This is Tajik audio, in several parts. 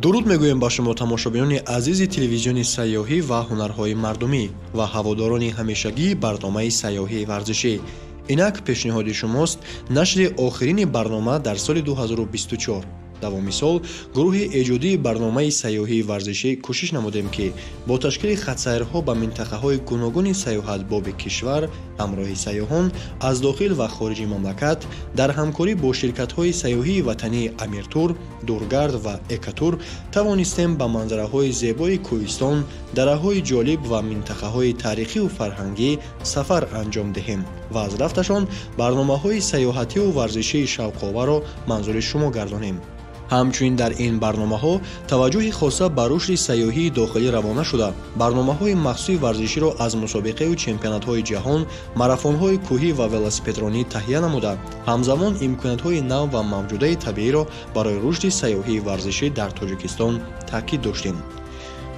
Дуруд мегӯем ба шумо тамошобинони азизи телевизиони сайёҳӣ ва ҳунарҳои мардумӣ ва ҳаводорони ҳамешагии барномаи сайёҳии варзишӣ. Инак пешниҳоди шумост нашри охирини барнома дар соли 2024. Давоми сол гурӯҳи эҷодии барномаи сайёҳии варзишӣ кӯшиш намудем, ки бо ташкили хатсайрҳо ба минтақаҳои гуногуни сайёҳатбоби кишвар ҳамроҳи сайёҳон аз дохил ва хориҷи мамлакат дар ҳамкорӣ бо ширкатҳои сайёҳии ватании Амиртур, Дургард ва Экатур тавонистем ба манзараҳои зебои кӯҳистон, дараҳои ҷолиб ва минтақаҳои таърихиву фарҳангӣ сафар анҷом диҳем ва аз рафташон барномаҳои сайёҳативу варзишии шавқоварро манзури шумо гардонем. Ҳамчунин дар ин барномаҳо таваҷҷӯҳи хоса ба рушди сайёҳии дохилӣ равона шуда, барномаҳои махсуси варзиширо аз мусобиқаю чемпионатҳои ҷаҳон, марафонҳои кӯҳӣ ва велосипедронӣ таҳия намуда, ҳамзамон имкониятҳои нав ва мавҷудаи табииро барои рушди сайёҳии варзишӣ дар Тоҷикистон таъкид доштем.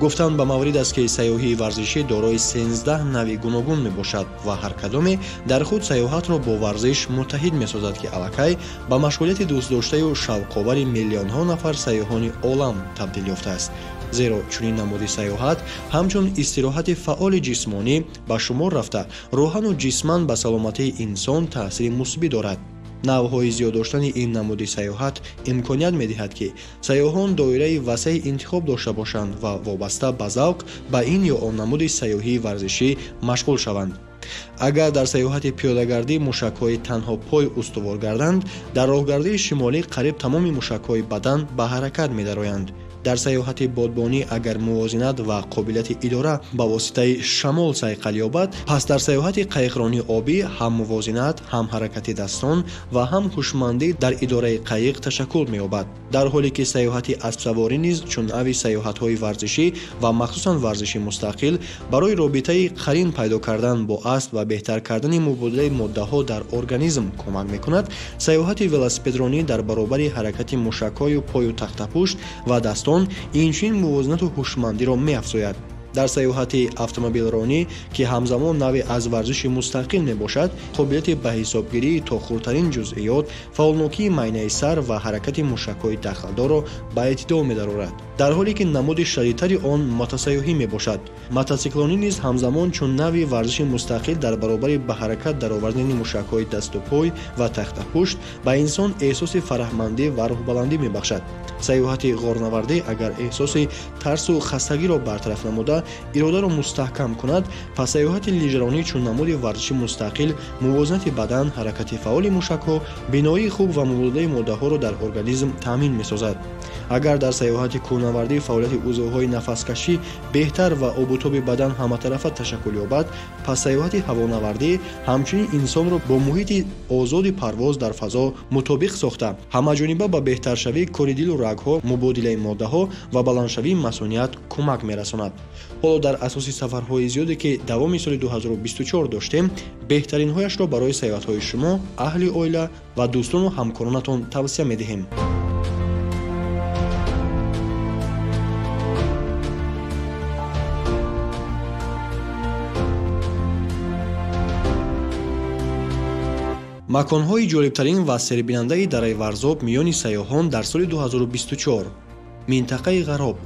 Гуфтан ба маврид аст, ки сайёҳии варзишӣ дорои 13 навъи гуногун мебошад ва ҳар кадоме дар худ сайёҳатро бо варзиш муттаҳид месозад, ки аллакай ба машғулияти дӯстдоштаю шавқовари миллионҳо нафар сайёҳони олам табдил ёфтааст. Зеро чунин намуди сайёҳат ҳамчун истироҳати фаъоли ҷисмонӣ ба шумор рафта, рӯҳану ҷисман ба саломатии инсон таъсири мусбӣ дорад. Навъҳои зиёд доштани ин намуди сайёҳат имконият медиҳад, ки сайёҳон доираи васеи интихоб дошта бошанд ва вобаста ба завқ ба ин ё он намуди сайёҳии варзишӣ машғул шаванд. Агар дар сайёҳати пиёдагардӣ мушакҳои танҳо пой устувор гарданд, дар роҳгардии шимолӣ қариб тамоми мушакҳои бадан ба ҳаракат медароянд. Дар сайёҳати бодбонӣ агар мувозинат ва қобилияти идора ба воситаи шамол сайқал ёбад, пас дар сайёҳати қайиқронии обӣ ҳам мувозинат, ҳам ҳаракати дастон ва ҳам ҳушмандӣ дар идораи қайиқ ташаккул меёбад. Дар ҳоле ки сайёҳати аспсаворӣ низ чун навъи сайёҳатҳои варзишӣ ва махсусан варзиши мустақил барои робитаи қарин пайдо кардан бо асп ва беҳтар кардани мубодилаи моддаҳо дар организм кӯмак мекунад, сайёҳати велосипедронӣ дар баробари ҳаракати мушакҳою пою тахтапушт ва дастон инчунин мувозинату ҳушмандиро меафзояд. Дар сайёҳати автомобилронӣ, ки ҳамзамон навъе аз варзиши мустақил мебошад, қобилияти ба ҳисобгирии то хурдтарин ҷузъиёт, фаъолнокии майнаи сар ва ҳаракати мушакҳои дахлдорро ба эътидол медарорад. Дар ҳоле ки намуди шадидтари он мотосайёҳӣ мебошад. Мотосиклонӣ низ ҳамзамон чун навъи варзиши мустақил дар баробари ба ҳаракат даровардани мушакҳои дасту пой ва тахтапушт ба инсон эҳсоси фараҳмандӣ ва рӯҳбаландӣ мебахшад. Сайёҳати ғорнавардӣ агар эҳсоси тарсу хастагиро бартараф намуда, иродаро мустаҳкам кунад, пас сайёҳати лижаронӣ чун намуди варзиши мустақил мувозинати бадан, ҳаракати фаъоли мушакҳо, биноии хуб ва мубодилаи моддаҳоро дар организм таъмин месозад. Агар дар сайёҳати кӯҳнавардӣ фаъолияти узвҳои нафаскашӣ беҳтар ва обутоби бадан ҳаматарафа ташаккул ёбад, пас сайёҳати ҳавонавардӣ ҳамчунин инсонро бо муҳити озоди парвоз дар фазо мутобиқ сохта, ҳамаҷониба ба беҳтаршавии кори дилу рагҳо, мубодилаи моддаҳо ва баландшавии масоният кӯмак мерасонад. Ҳоло дар асоси сафарҳои зиёде, ки давоми соли 2024 доштем, беҳтаринҳояшро барои сайёҳатҳои шумо, аҳли оила ва дӯстону ҳамкоронатон тавсия медиҳем. Маконҳои ҷолибтарин ва сербинандаи дараи Варзоб миёни сайёҳон дар соли 2024. Минтақаи Ғароб,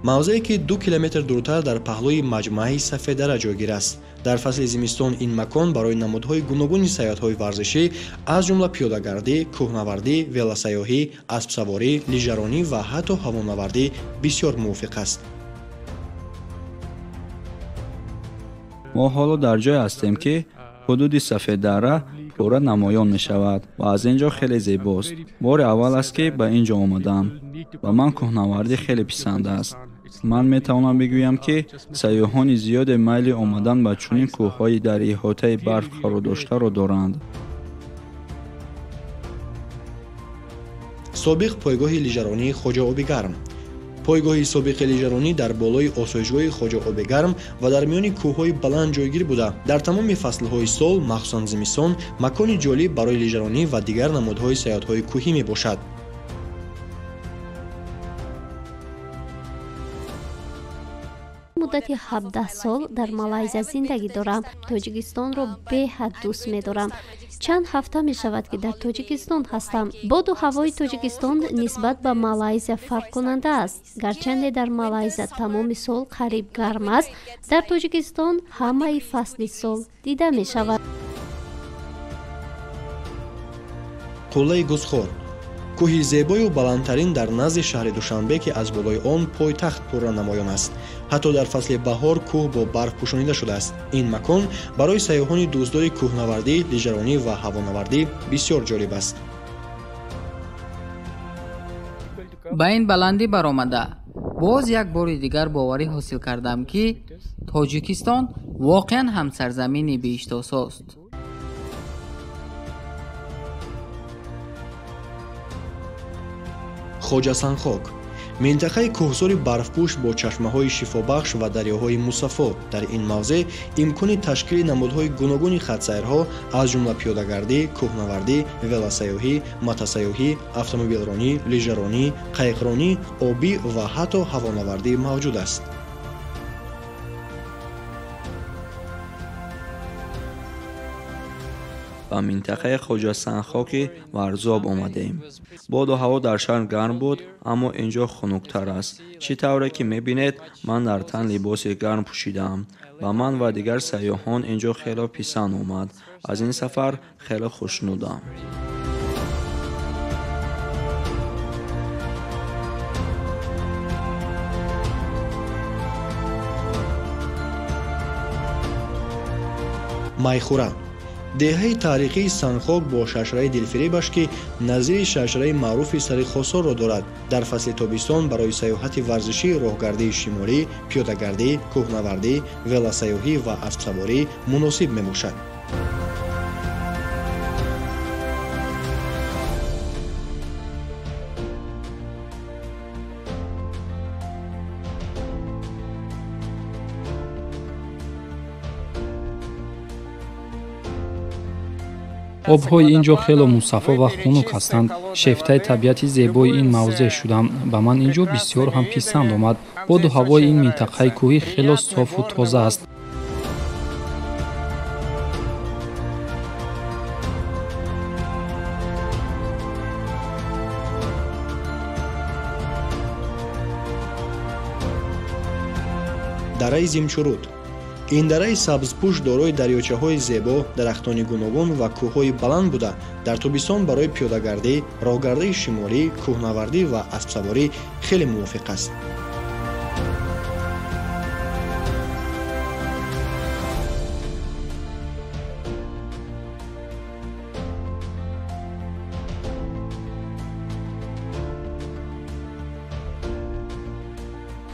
мавзее ки 2 километр дуртар дар паҳлӯи маҷмааи Сафеддара ҷойгир аст. Дар фасли зимистон ин макон барои намудҳои гуногуни сайёҳатҳои варзишӣ, аз ҷумла пиёдагардӣ, кӯҳнавардӣ, велосайёҳӣ, аспсаворӣ, лижаронӣ ва ҳатто ҳавонавардӣ бисёр мувофиқ аст. Мо ҳоло дар ҷое ҳастем, ки ҳудуди Сафеддара пурра намоён мешавад ва аз ин ҷо хеле зебост. Бори аввал аст, ки ба ин ҷо омадам ва ман кӯҳнавардӣ хеле писанд аст. Ман метавонам бигӯям, ки сайёҳони зиёде майли омадан ба чунин кӯҳҳои дар иҳотаи барф қарор доштаро доранд. Собиқ пойгоҳи лижаронии Хоҷа Обигарм. Пойгоҳи собиқи лижаронӣ дар болои осоишгоҳи Хоҷа Обигарм ва дар миёни кӯҳҳои баланд ҷойгир буда, дар тамоми фаслҳои сол, махсусан зимистон, макони ҷолиб барои лижаронӣ ва дигар намудҳои сайёҳатҳои кӯҳӣ мебошад. Муддати 17 сол дар Малайзия зиндагӣ дорам. Тоҷикистонро беҳад дӯст медорам. Чанд ҳафта мешавад, ки дар Тоҷикистон ҳастам. Боду ҳавои Тоҷикистон нисбат ба Малайзия фарқкунанда аст. Гарчанде дар Малайзия тамоми сол қариб гарм аст, дар Тоҷикистон ҳамаи фасли сол дида мешавад. Қуллаи Гузхор кӯҳи зебою баландтарин дар назди шаҳри Душанбе, ки аз болои он пойтахт пурра намоён аст. Ҳатто дар фасли баҳор кӯҳ бо барф пӯшонида шудааст. Ин макон барои сайёҳони дӯстдори кӯҳнавардӣ, лижаронӣ ва ҳавонавардӣ бисёр ҷолиб аст. Ба ин баландӣ баромада боз як бори дигар боварӣ ҳосил кардам, ки Тоҷикистон воқеан ҳам сарзамини биҳиштосост. Хоҷасанхок минтақаи кӯҳсори барфпӯш бо чашмаҳои шифобахш ва дарёҳои мусаффо. Дар ин мавзеъ имкони ташкили намудҳои гуногуни хатсайрҳо, аз ҷумла пиёдагардӣ, кӯҳнавардӣ, велосайёҳӣ, мотосайёҳӣ, автомобилронӣ, лижаронӣ, қайиқронӣ, обӣ ва ҳатто ҳавонавардӣ мавҷуд аст. Ба минтақаи Хоҷасанхоки Варзоб омадем. Боду ҳаво дар шаҳр гарм буд, аммо ин ҷо хунуктар аст. Чӣ тавре ки мебинед, ман дар тан либоси гарм пӯшидаам. Ба ман ва дигар сайёҳон ин ҷо хело писанд омад. Аз ин сафар хело хушнудам. Майхура деҳаи таърихии Санхок бо шашраи дилфиребаш, ки назири шашраи маъруфи сари Хосорро дорад, дар фасли тобистон барои сайёҳати варзишӣ, роҳгардии шимолӣ, пиёдагардӣ, кӯҳнавардӣ, велосайёҳӣ ва аспсаворӣ муносиб мебошад. Обҳои ин ҷо хело мусаффо ва хунук ҳастанд. Шефтаи табиати зебои ин мавзеъ шудам. Ба ман ин ҷо бисёр ҳам писанд омад. Боду ҳавои ин минтақаи кӯҳӣ хело софу тоза аст. Дараи Зимчуруд ин дараи сабзпӯш дорои дарёчаҳои зебо, дарахтони гуногун ва кӯҳҳои баланд буда, дар тобистон барои пиёдагардӣ, роҳгардии шимолӣ, кӯҳнавардӣ ва аспсаворӣ хеле мувофиқ аст.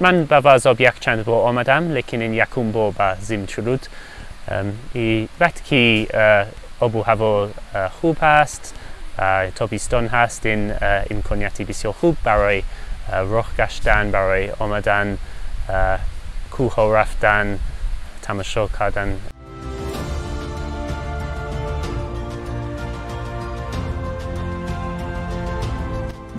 من به وارزاب یک چند بار آمدم، لیکن این یکم بار به زیمچورود. وقتی که آب و هوا خوب هست، تابستان هست، این امکانیتی بسیار خوب برای راه گشتن، برای آمدن، کوه ها رفتن، تماشا کردن.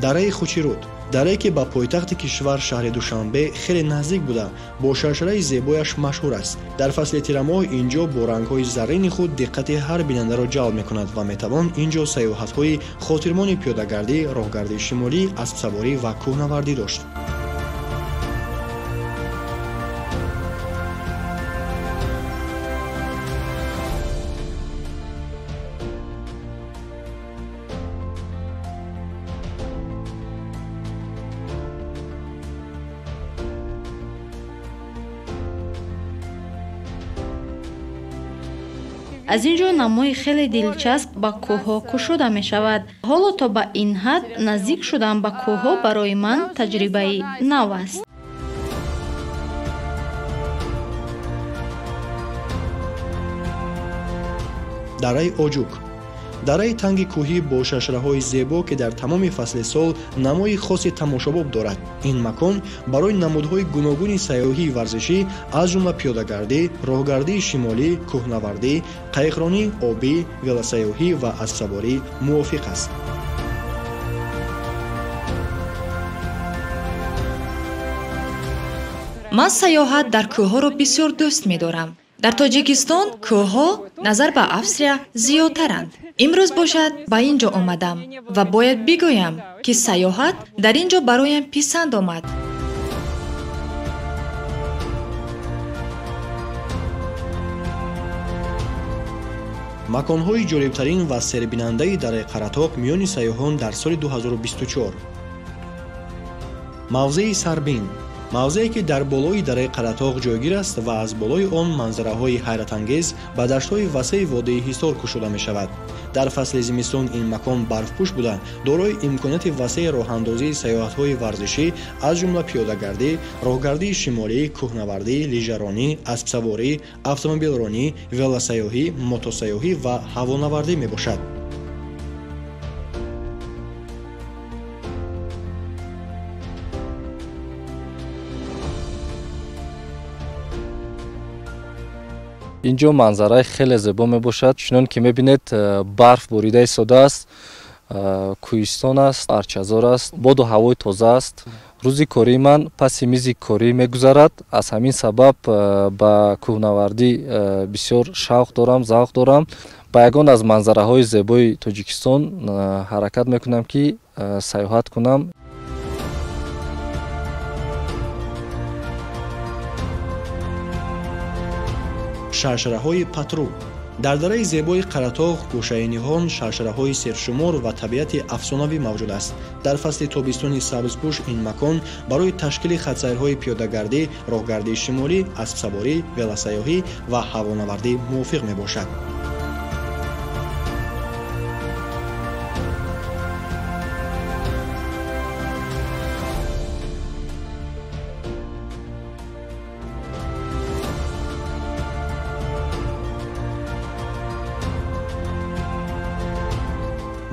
Дараи Хучируд дарае ки ба пойтахти кишвар шаҳри Душанбе хеле наздик буда, бо шаршараи зебояш машҳур аст. Дар фасли тирамоҳ ин ҷо бо рангҳои заррини худ диққати ҳар бинандаро ҷалб мекунад ва метавон ин ҷо сайёҳатҳои хотирмони пиёдагардӣ, роҳгардии шимолӣ, аспсаворӣ ва кӯҳнавардӣ дошт. Аз ин ҷо намои хеле дилчасп ба кӯҳҳо кушода мешавад. Ҳоло то ба ин ҳад наздик шудан ба кӯҳҳо барои ман таҷрибаи нав аст. Дараи Оҷук дараи танги кӯҳӣ бо шашраҳои зебо, ки дар тамоми фасли сол намои хоси тамошобоб дорад. Ин макон барои намудҳои гуногуни сайёҳии варзишӣ, аз ҷумла пиёдагардӣ, роҳгардии шимолӣ, кӯҳнавардӣ, қайиқронӣ, обӣ, велосайёҳӣ ва аспсаворӣ мувофиқ аст. Ман сайёҳат дар кӯҳҳоро бисёр дӯст медорам. Дар Тоҷикистон кӯҳҳо назар ба Австрия зиёдтаранд. Имрӯз бошад ба ин ҷо омадам ва бояд бигӯям, ки сайёҳат дар ин ҷо бароям писанд омад. Маконҳои ҷолибтарин ва сербинандаи дараи Қаратоғ миёни сайёҳон дар соли 2024. Мавзеи Сарбин мавзее ки дар болои дараи Қаратоғ ҷойгир аст ва аз болои он манзараҳои ҳайратангез ба даштҳои васеи водии Ҳисор кушода мешавад. Дар фасли зимистон ин макон барфпӯш буда, дорои имконияти васеи роҳандозии сайёҳатҳои варзишӣ, аз ҷумла пиёдагардӣ, роҳгардии шимолӣ, кӯҳнавардӣ, лижаронӣ, аспсаворӣ, автомобилронӣ, велосайёҳӣ, мотосайёҳӣ ва ҳавонавардӣ мебошад. Ин ҷо манзараи хеле зебо мебошад. Чунон ки мебинед, барф борида истодааст, кӯҳистон аст, арчазор аст, боду ҳавои тоза аст. Рӯзи кории ман паси мизи корӣ мегузарад. Аз ҳамин сабаб ба кӯҳнавардӣ бисёр шавқ дорам, завқ дорам. Ба ягон аз манзараҳои зебои Тоҷикистон ҳаракат мекунам, ки сайёҳат кунам. Шаршараҳои Патру дар дараи зебои Қаратоғ гӯшаи ниҳон шаршараҳои сершумор ва табиати афсонавӣ мавҷуд аст. Дар фасли тобистони сабзпӯш ин макон барои ташкили хатсайрҳои пиёдагардӣ, роҳгардии шимолӣ, аспсаворӣ, велосайёҳӣ ва ҳавонавардӣ мувофиқ мебошад.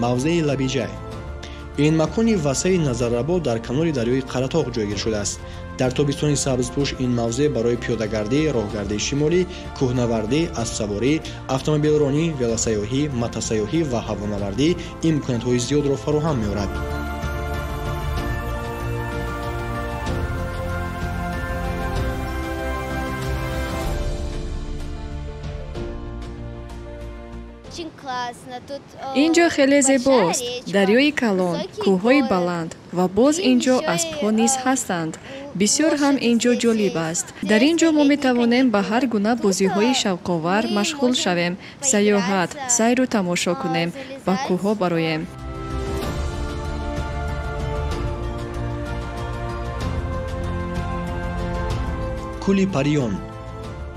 Мавзеи Лабиҷай ин макони васеи назаррабо дар канори дарёи Қаратоғ ҷойгир шудааст. Дар тобистони сабзпӯш ин мавзеъ барои пиёдагардӣ, роҳгардии шимолӣ, кӯҳнавардӣ, аспсаворӣ, автомобилронӣ, велосайёҳӣ, мотосайёҳӣ ва ҳавонавардӣ имкониятҳои зиёдро фароҳам меорад. Ин ҷо хеле зебост. Дарёи калон, кӯҳҳои баланд ва боз ин ҷо аспҳо низ ҳастанд. Бисёр ҳам ин ҷо ҷолиб аст. Дар ин ҷо мо метавонем ба ҳар гуна бозиҳои шавқовар машғул шавем, сайёҳат, сайру тамошо кунем, ба кӯҳҳо бароем. Кӯли Париён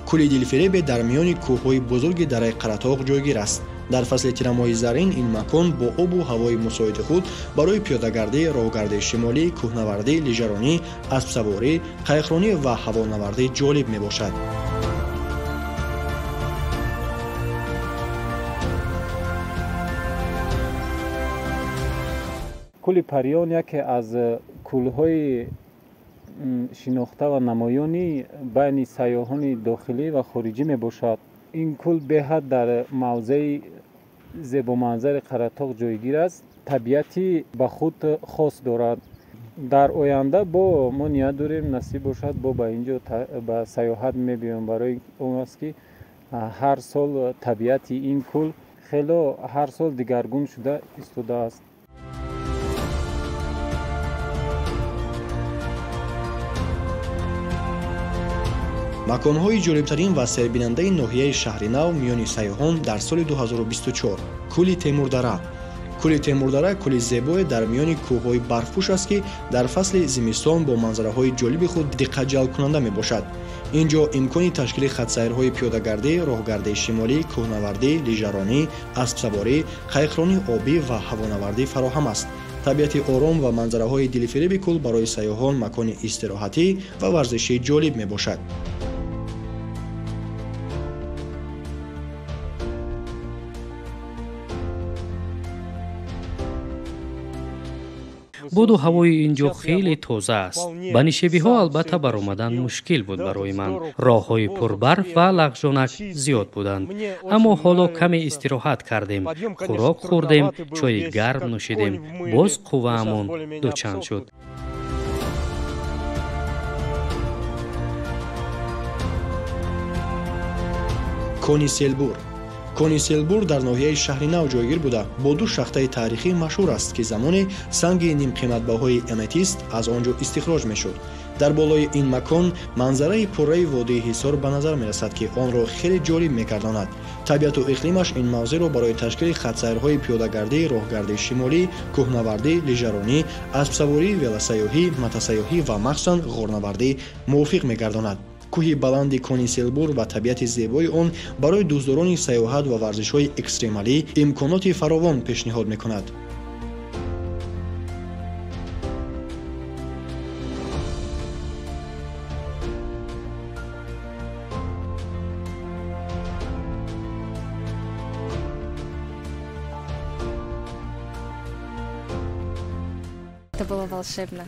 кӯли дилфиребе дар миёни кӯҳҳои бузурги дараи Қаратоғ ҷойгир аст. Дар фасли тирамоҳи зарин ин макон бо обу ҳавои мусоиди худ барои пиёдагардӣ, роҳгардии шимолӣ, кӯҳнавардӣ, лижаронӣ, аспсаворӣ, қайиқронӣ ва ҳавонавардӣ ҷолиб мебошад. Кӯли Париён яке аз кӯлҳои шинохта ва намоёни байни сайёҳони дохилӣ ва хориҷӣ мебошад. Ин кӯл беҳад дар мавзеи зебоманзари Қаратоғ ҷойгир аст. Табиати ба худ хос дорад. Дар оянда бо мо ният дорем, насиб бошад, бо ба ин ҷо ба сайёҳат мебиёем. Барои он аст, ки ҳар сол табиати ин кӯл хело ҳар сол дигаргун шуда истодааст. Маконҳои ҷолибтарин ва сербинандаи ноҳияи Шаҳринав миёни сайёҳон дар соли 2024. Кӯли Темурдара. Кӯли Темурдара кӯли зебое дар миёни кӯҳҳои барфпӯш аст, ки дар фасли зимистон бо манзараҳои ҷолиби худ диққатҷалбкунанда мебошад. Ин ҷо имкони ташкили хатсайрҳои пиёдагардӣ, роҳгардии шимолӣ, кӯҳнавардӣ, лижаронӣ, аспсаворӣ, қайиқронии обӣ ва ҳавонавардӣ фароҳам аст. Табиати ором ва манзараҳои дилфиреби кӯл барои сайёҳон макони истироҳатӣ ва варзишии ҷолиб мебошад. Боду ҳавои ин ҷо хеле тоза аст. Ба нишебиҳо албатта баромадан мушкил буд барои ман. Роҳҳои пурбарф ва лағжонак зиёд буданд. Аммо ҳоло каме истироҳат кардем, хӯрок хӯрдем, чойи гарм нӯшидем. Боз қувваамон дучанд шуд. Кони Селбур. Кони Селбур дар ноҳияи Шаҳри Нав ҷойгир буда, бо ду шахтаи таърихӣ машҳур аст, ки замоне санги нимқиматбаҳои аметист аз он ҷо истихроҷ мешуд. Дар болои ин макон манзараи пурраи водии Ҳисор ба назар мерасад, ки онро хеле ҷолиб мегардонад. Табиату иқлимаш ин мавзеъро барои ташкили хатсайрҳои пиёдагардӣ, роҳгардии шимолӣ, кӯҳнавардӣ, лижаронӣ, аспсаворӣ, велосайёҳӣ, мотосайёҳӣ ва махсусан ғорнавардӣ мувофиқ мегардонад. Кӯҳи баланди Кони Селбур ва табиати зебои он барои дӯстдорони сайёҳат ва варзишҳои экстремалӣ имконоти фаровон пешниҳод мекунад.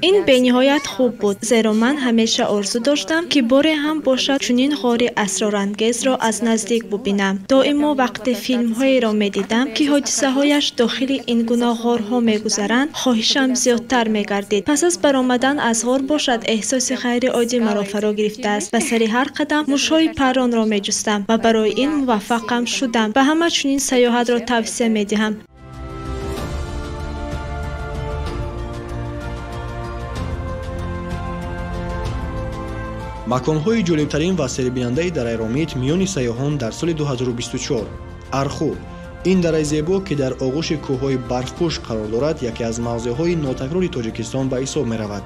Ин бениҳоят хуб буд, зеро ман ҳамеша орзу доштам, ки боре ҳам бошад чунин ғори асрорангезро аз наздик бубинам. Доимо вақте филмҳоеро медидам, ки ҳодисаҳояш дохили ин гуна ғорҳо мегузаранд, хоҳишам зиёдтар мегардид. Пас аз баромадан аз ғор бошад, эҳсоси ғайриоддӣ маро фаро гирифтааст. Ба сари ҳар қадам мушҳои парронро меҷустам ва барои ин муваффақам шудам. Ба ҳама чунин сайёҳатро тавсия медиҳам. Маконҳои ҷолибтарин ва сербинандаи дараи Ромит миёни сайёҳон дар соли 2024. Арху. Ин дараи зебо, ки дар оғӯши кӯҳҳои барфпӯш қарор дорад, яке аз мавзеъҳои нотакрори Тоҷикистон ба ҳисоб меравад.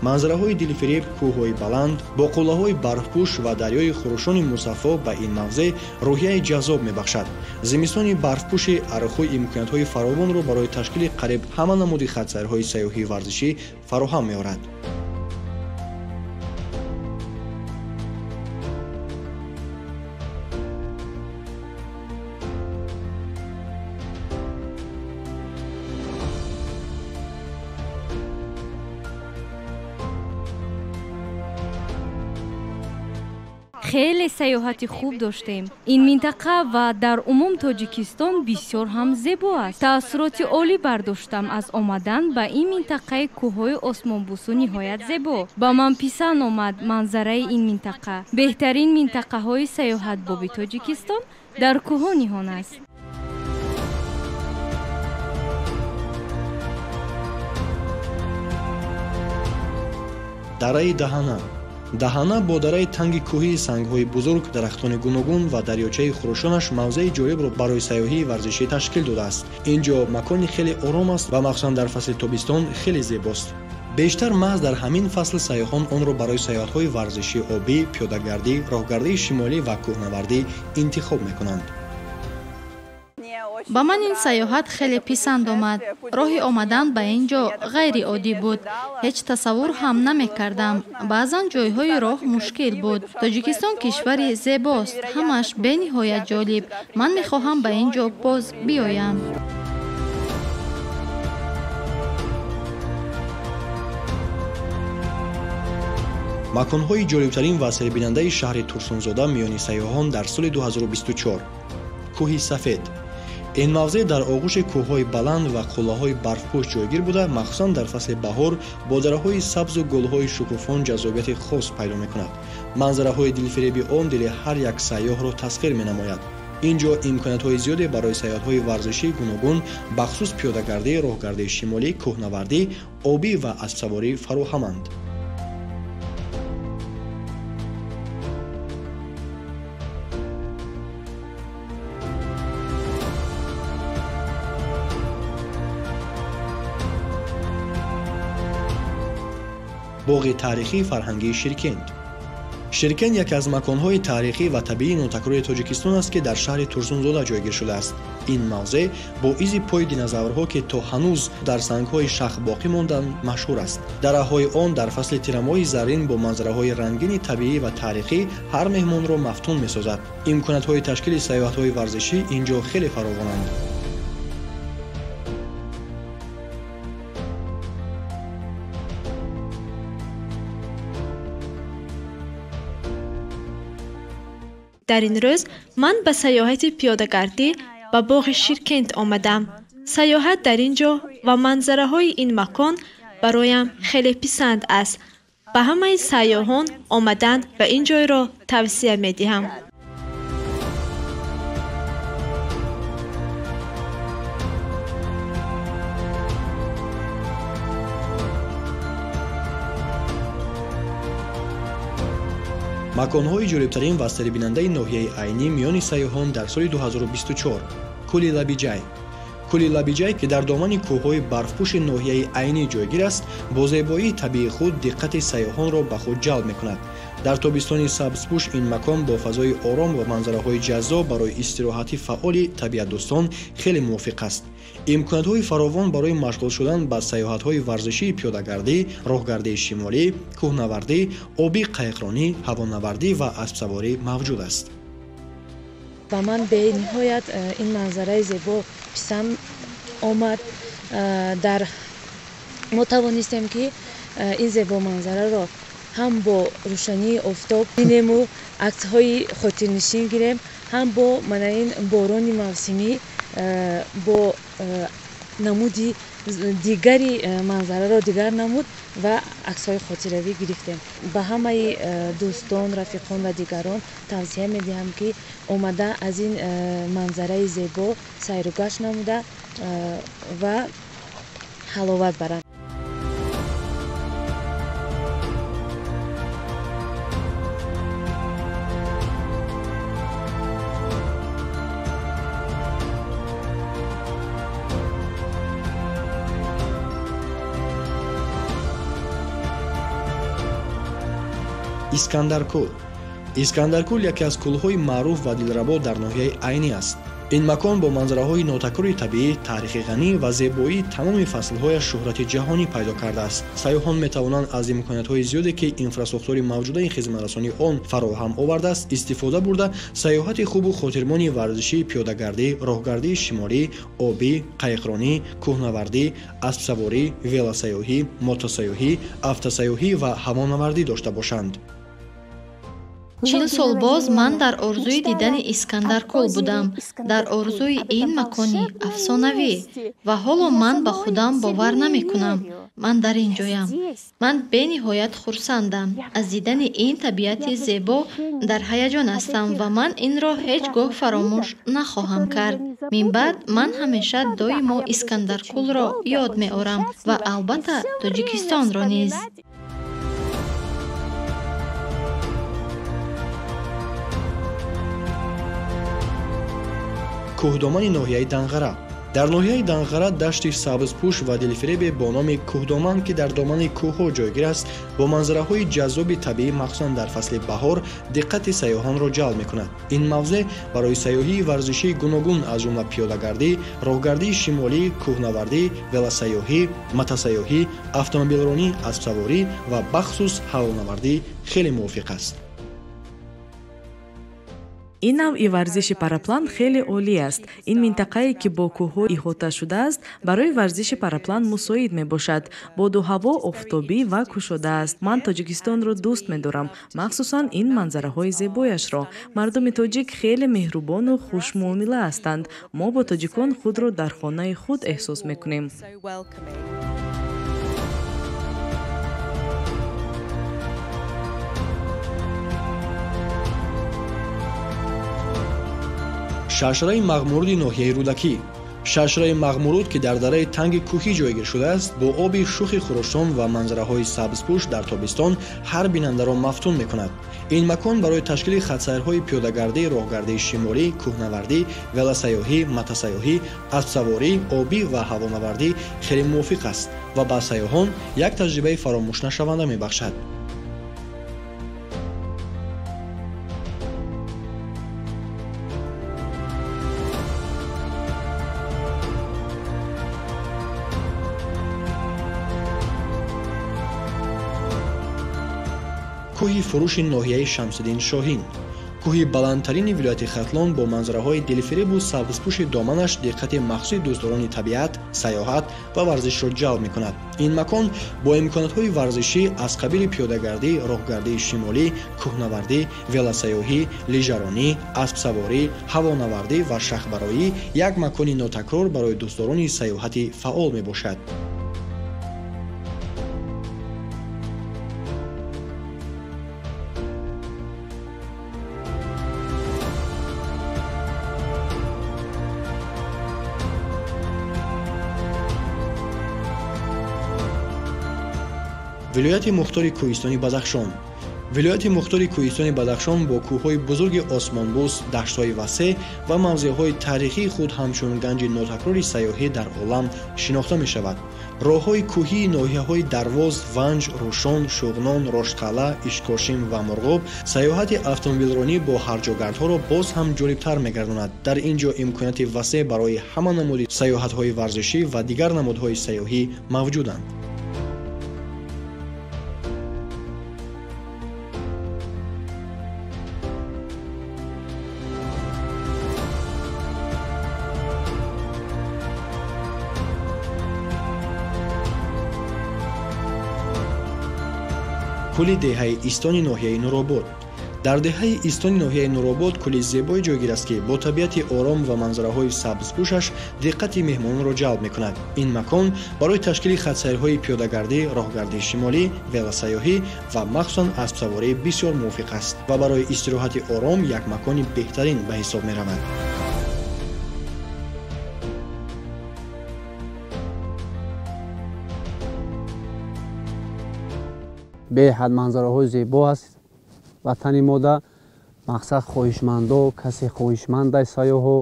Манзараҳои дилфиреб, кӯҳҳои баланд бо қуллаҳои барфпӯш ва дарёи хурӯшони мусаффо ба ин мавзеъ рӯҳияи ҷаззоб мебахшад. Зимистони барфпӯши Арху имкониятҳои фаровонро барои ташкили қариб ҳама намуди хатсайрҳои сайёҳии варзишӣ фароҳам меорад. Хеле сайёҳати хуб доштем. Ин минтақа ва дар умум Тоҷикистон бисёр ҳам зебо аст. Таассуроти олӣ бардоштам аз омадан ба ин минтақаи кӯҳҳои осмонбӯсу ниҳоят зебо. Ба ман писанд омад манзараи ин минтақа. Беҳтарин минтақаҳои сайёҳатбоби Тоҷикистон дар кӯҳҳо ниҳон аст. Дараи Даҳана. Даҳана бо дараи танги кӯҳии сангҳои бузург, дарахтони гуногун ва дарёчаи хурӯшонаш мавзеи ҷолибро барои сайёҳии варзишӣ ташкил додааст. Ин ҷо макони хеле ором аст ва махсусан дар фасли тобистон хеле зебост. Бештар маҳз дар ҳамин фасл сайёҳон онро барои сайёҳатҳои варзишии обӣ, пиёдагардӣ, роҳгардии шимолӣ ва кӯҳнавардӣ интихоб мекунанд. Ба ман ин сайёҳат хеле писанд омад. Роҳи омадан ба ин ҷо ғайриоддӣ буд. Ҳеҷ тасаввур ҳам намекардам. Баъзан ҷойҳои роҳ мушкил буд. Тоҷикистон кишвари зебост, ҳамаш бениҳоят ҷолиб. Ман мехоҳам ба ин ҷо боз биёям. Маконҳои ҷолибтарин ва сербинандаи шаҳри Турсунзода миёни сайёҳон дар соли 2024. Кӯҳи Сафед. Ин мавзеъ дар оғӯши кӯҳҳои баланд ва қуллаҳои барфпӯш ҷойгир буда, махсусан дар фасли баҳор бо дараҳои сабзу гулҳои шукуфон ҷаззобияти хос пайдо мекунад. Манзараҳои дилфиреби он дили ҳар як сайёҳро тасхир менамояд. Ин ҷо имкониятҳои зиёде барои сайёҳатҳои варзишии гуногун, бахусус пиёдагардӣ, роҳгардии шимолӣ, кӯҳнавардӣ, обӣ ва аспсаворӣ фароҳаманд. Боғи таърихии фарҳангии Ширкент. Ширкент яке аз маконҳои таърихӣ ва табиии нотакрори Тоҷикистон аст, ки дар шаҳри Турсунзода ҷойгир шудааст. Ин мавзеъ бо изи пои динозаврҳо, ки то ҳанӯз дар сангҳои шах боқӣ монданд, машҳур аст. Дараҳои он дар фасли тирамоҳи заррин бо манзараҳои рангини табиӣ ва таърихӣ ҳар меҳмонро мафтун месозад. Имкониятҳои ташкили сайёҳатҳои варзишӣ ин ҷо хеле фаровонанд. Дар ин рӯз ман ба сайёҳати пиёдагардӣ ба боғи Ширкент омадам. Сайёҳат дар ин ҷо ва манзараҳои ин макон бароям хеле писанд аст. Ба ҳамаи сайёҳон омадан ба ин ҷойро тавсия медиҳам. Маконҳои ҷолибтарин ва сербинандаи ноҳияи Айнӣ миёни сайёҳон дар соли 2024. Кӯли Лабиҷай. Кӯли Лабиҷай, ки дар домани кӯҳҳои барфпӯши ноҳияи Айнӣ ҷойгир аст, бо зебоии табиии худ диққати сайёҳонро ба худ ҷалб мекунад. Дар тобистони сабзпӯш ин макон бо фазои ором ва манзараҳои ҷаззоб барои истироҳати фаъоли табиатдӯстон хеле мувофиқ аст. Имкониятҳои фаровон барои машғул шудан ба сайёҳатҳои варзишии пиёдагардӣ, роҳгардии шимолӣ, кӯҳнавардӣ, обӣ қайиқронӣ, ҳавонавардӣ ва аспсаворӣ мавҷуд аст. Ба ман бениҳоят ин манзараи зебо писанд омад. Дар мо тавонистем, ки ин зебо манзараро ҳам бо рӯшании офтоб бинему аксҳои хотирнишин гирем, ҳам бо мана ин борони мавсимӣ бо намуди дигари манзараро дигар намуд ва аксҳои хотиравӣ гирифтем. Ба ҳамаи дӯстон, рафиқон ва дигарон тавсия медиҳам, ки омада аз ин манзараи зебо сайру гашт намуда ва ҳаловат баранд. Искандаркӯл. Искандаркӯл яке аз кӯлҳои маъруф ва дилрабо дар ноҳияи Айнӣ аст. Ин макон бо манзараҳои нотакрори табиӣ, таърихи ғанӣ ва зебоии тамоми фаслҳояш шӯҳрати ҷаҳонӣ пайдо кардааст. Сайёҳон метавонанд аз имкониятҳои зиёде, ки инфрасохтори мавҷудаи хизматрасонии он фароҳам овардааст, истифода бурда, сайёҳати хубу хотирмони варзишии пиёдагардӣ, роҳгардии шимолӣ, обӣ, қайиқронӣ, кӯҳнавардӣ, аспсаворӣ, велосайёҳӣ, мотосайёҳӣ, автосайёҳӣ ва ҳавонавардӣ дошта бошанд. 40 сол боз ман дар орзуи дидани Искандаркӯл будам, дар орзуи ин макони афсонавӣ, ва ҳоло ман ба худам бовар намекунам. Ман дар ин ҷоям. Ман бениҳоят хурсандам. Аз дидани ин табиати зебо дар ҳаяҷон ҳастам ва ман инро ҳеҷ гоҳ фаромӯш нахоҳам кард. Минбаъд ман ҳамеша доимо Искандаркӯлро ёд меорам ва албатта Тоҷикистонро низ. Кӯҳдомани ноҳияи Данғара. Дар ноҳияи Данғара дашти сабзпӯш ва дилфиребе бо номи Кӯҳдоман, ки дар домани кӯҳҳо ҷойгир аст, бо манзараҳои ҷаззоби табиӣ, махсусан дар фасли баҳор, диққати сайёҳонро ҷалб мекунад. Ин мавзеъ барои сайёҳии варзишии гуногун, аз ҷумла пиёдагардӣ, роҳгардии шимолӣ, кӯҳнавардӣ, велосайёҳӣ, мотосайёҳӣ, автомобилронӣ, аспсаворӣ ва бахусус ҳавонавардӣ хеле мувофиқ аст. Ин навъи варзиши параплан хеле олӣ аст. Ин минтақае, ки бо кӯҳҳо иҳота шудааст, барои варзиши параплан мусоид мебошад. Боду ҳаво офтобӣ ва кушода аст. Ман Тоҷикистонро дӯст медорам, махсусан ин манзараҳои зебояшро. Мардуми тоҷик хеле меҳрубону хушмуомила ҳастанд. Мо бо тоҷикон худро дар хонаи худ эҳсос мекунем. Шаршараи Мағмуруди ноҳияи Рӯдакӣ. Шаршараи Мағмуруд, ки дар дараи танги кӯҳӣ ҷойгир шудааст, бо оби шухи хурӯшон ва манзараҳои сабзпӯш дар тобистон ҳар бинандаро мафтун мекунад. Ин макон барои ташкили хатсайрҳои пиёдагардӣ, роҳгардии шимолӣ, кӯҳнавардӣ, велосайёҳӣ, мотосайёҳӣ, аспсаворӣ, обӣ ва ҳавонавардӣ хеле мувофиқ аст ва ба сайёҳон як таҷрибаи фаромӯшнашаванда мебахшад. Кӯҳи фурӯши ноҳияи Шамсиддин Шоҳин. Кӯҳи баландтарини вилояти Хатлон бо манзараҳои дилфиребу сабзпӯши доманаш диққати махсуси дӯстдорони табиат, сайёҳат ва варзишро ҷалб мекунад. Ин макон бо имкониятҳои варзишӣ аз қабили пиёдагардӣ, роҳгардии шимолӣ, кӯҳнавардӣ, велосайёҳӣ, лижаронӣ, аспсаворӣ, ҳавонавардӣ ва шахбароӣ як макони нотакрор барои дӯстдорони сайёҳати фаъол мебошад. Вилояти мухтори кӯҳистони Бадахшон. Вилояти мухтори кӯҳистони Бадахшон бо кӯҳҳои бузурги осмонбӯс, даштҳои васеъ ва мавзеъҳои таърихии худ ҳамчун ганҷи нотакрори сайёҳӣ дар олам шинохта мешавад. Роҳҳои кӯҳии ноҳияҳои Дарвоз, Ванҷ, Рӯшон, Шуғнон, Роштқалъа, Ишкошим ва Мурғоб сайёҳати автомобилронӣ бо ҳарҷогардҳоро боз ҳам ҷолибтар мегардонад. Дар ин ҷо имконияти васеъ барои ҳама намуди сайёҳатҳои варзишӣ ва дигар намудҳои сайёҳӣ мавҷуданд. Кӯли деҳаи Истони ноҳияи Нуробод. Дар деҳаи Истони ноҳияи Нуробод кӯли зебое ҷойгир аст, ки бо табиати ором ва манзараҳои сабзпӯшаш диққати меҳмононро ҷалб мекунад. Ин макон барои ташкили хатсайрҳои пиёдагардӣ, роҳгардии шимолӣ, велосайёҳӣ ва махсусан аспсаворӣ бисёр мувофиқ аст ва барои истироҳати ором як макони беҳтарин ба ҳисоб меравад. Беҳад манзараҳои зебо аст ватани мода. Мақсад хоҳишмандо, касе хоҳишмандай сайёҳо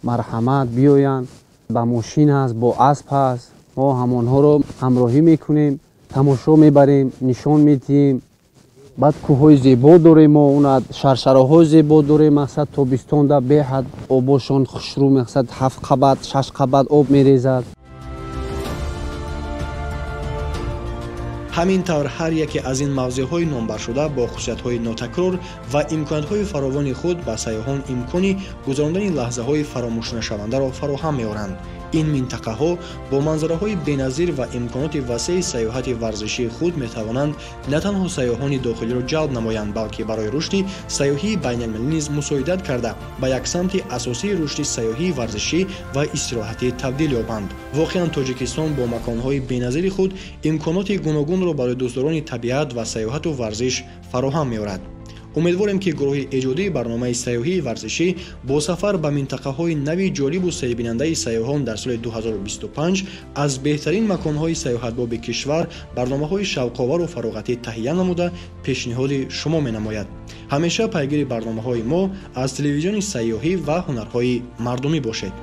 марҳамат биёянд. Ба мошин ҳаст, бо асп ҳаст, мо ҳамонҳоро ҳамроҳӣ мекунем, тамошо мебарем, нишон медиҳем. Баъд кӯҳҳои зебо дорем мо, уна шаршароҳои зебо дорем. Мақсад тобистонда беҳад обошон хушрӯ, мақсад 7 қабат, 6 қабат об мерезад. Ҳамин тавр ҳар яке аз ин мавзеъҳои номбаршуда бо хусусиятҳои нотакрор ва имкониятҳои фаровони худ ба сайёҳон имкони гузарондани лаҳзаҳои фаромӯшнашавандаро фароҳам меоранд. Ин минтақаҳо бо манзараҳои беназир ва имконоти васеи сайёҳати варзишии худ метавонанд на танҳо сайёҳони дохилиро ҷалб намоянд, балки барои рушди сайёҳии байналмилалӣ низ мусоидат карда ба як самти асосии рушди сайёҳии варзишӣ ва истироҳатӣ табдил ёбанд. Воқеан Тоҷикистон бо маконҳои беназири худ имконоти гуногунро барои дӯстдорони табиат ва сайёҳату варзиш фароҳам меорад. Умедворем, ки гурӯҳи эҷодии барномаи сайёҳии варзишӣ бо сафар ба минтақаҳои нави ҷолибу сербинандаи сайёҳон дар соли 2025 аз беҳтарин маконҳои сайёҳатбоби кишвар барномаҳои шавқовару фароғатӣ таҳия намуда пешниҳоди шумо менамояд. Ҳамеша пайгири барномаҳои мо аз телевизиони сайёҳӣ ва ҳунарҳои мардумӣ бошед.